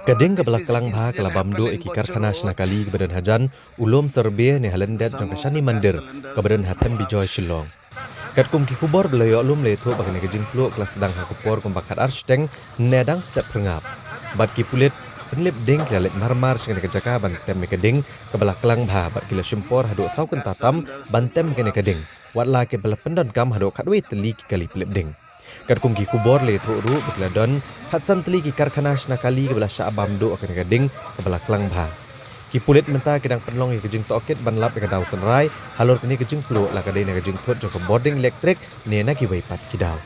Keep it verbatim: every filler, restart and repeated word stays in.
Ka ding kaba la klang bha ka la bam duh ïa ki karkhana shna kali kaba don hajan u lum Sarbe ne ha lyndet jong ka Shani Mandir kaba don ha Them Bijoy, Shillong. Katkum ki khubor ba la ïoh lum la ïathuh ba kane ka jingpluh ka la sdang ha ka por kumba khatar shiteng ne dang step phyrngap. Bad ki pulit pynlip ding ki la leit mar mar sha kane ka jaka ban tem ïa ka ding kaba la klang bha bad ki la shim por haduh saw kynta tam ban tem ïa kane ka ding, watla kiba la pyndonkam haduh khatwei tylli ki kali pynlip ding. Katkum ki khubor la ïathuh ruh ba ki la don khatsan tylli ki karkhana shna kali kaba la shah bam duh ha kane ka ding kaba la klang bha. Ki pulit mynta ki dang pynlong ïa ka jingtohkit ban lap ïa ka daw tynrai halor kane ka jingpluh, la ka dei na ka jingthut jong ka bording elektrik ne na kiwei pat ki daw.